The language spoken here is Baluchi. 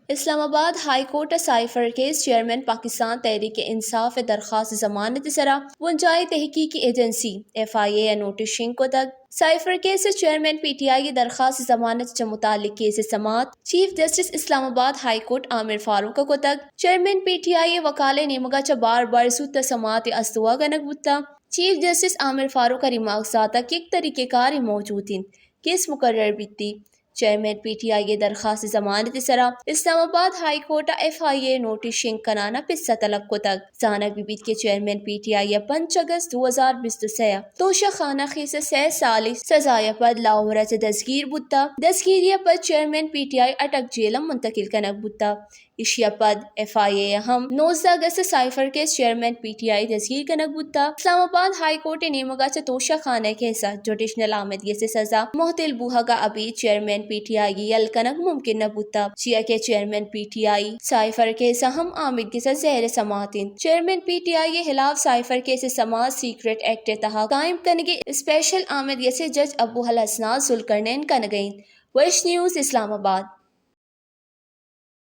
اسلام آباد ہائی کورٹ ءَ سائفر کیس چیئرمین پاکستان تحریک انصاف ءِ درخواست ضمانت ءِ سرا بنجاہی تحقیقی ایجنسی ایف آئی اے ءَ نوٹس شنگ کتگ۔ سائفر کیس ءِ چیئرمین پی ٹی آئی ءِ درخواست ضمانت چہ متعلق کیس ءِ سماعت چیف جسٹس اسلام آباد ہائی کورٹ عامر فاروق ءَ کتگ۔ چیئرمین پی ٹی آئی ءِ وکالءِ نیمگ ءَ چہ بار بار زوت ءَ سماعت ءِ استوا کنگ بوتگ۔ چیف جسٹس عامر فاروق ءَ ریمارکس داتگ کہ یک طریقہ کارے موجود انت، کیس مقرر بیتی۔ چیئرمین پی ٹی آئی ءِ درخواست ضمانت ءِ سرا اسلام آباد ہائی کورٹ ءَ ایف آئی اے نوٹس شنگ کنان ءَ پسہ طلب کتگ۔ زانگ بہ بیت کہ چیئرمین پی ٹی آئی ءَ پنچ اگست دو ہزار بیست ءُ سئے ءَ توشہ خانہ خیس ءَ سئے سالی سزا ءَ پد لاہور ءَ چہ دزگیر بوتگ۔ دزگیری ءَ پد چیئرمین پی ٹی آئی اٹک جیل ءَ منتقل کنگ بوتگ۔ ایشی ءَ پد ایف آئی اے ءَ ہم نوزدہ اگست ءَ cipher case chairman P T I دزگیر کنگ بوتگ۔ اسلام آباد ہائی کورٹ ءِ نیمگ ءَ چہ توشہ خانہ کیس ءَ جوڈیشنل آمدگس ءِ سزا معطل بوہگ ءَ ابید چیئرمین پی ٹی آئی یل کنگ ممکن نہ بوتگ، چیا کہ chairman P T I cipher case ءَ ہم آمدگس ءَ زیر سماعت انت۔ چیئرمین پی ٹی آئی ءِ ہلاف سائفر کیس ءِ سماعت سیکرٹ ایکٹ ءِ تہا قائم کنگ ءِ اسپیشل آمدگس ءِ جج ابو الحسنات ذوالقرنین کنگ ءَ انت۔ ویسٹ نیوز اسلام آباد۔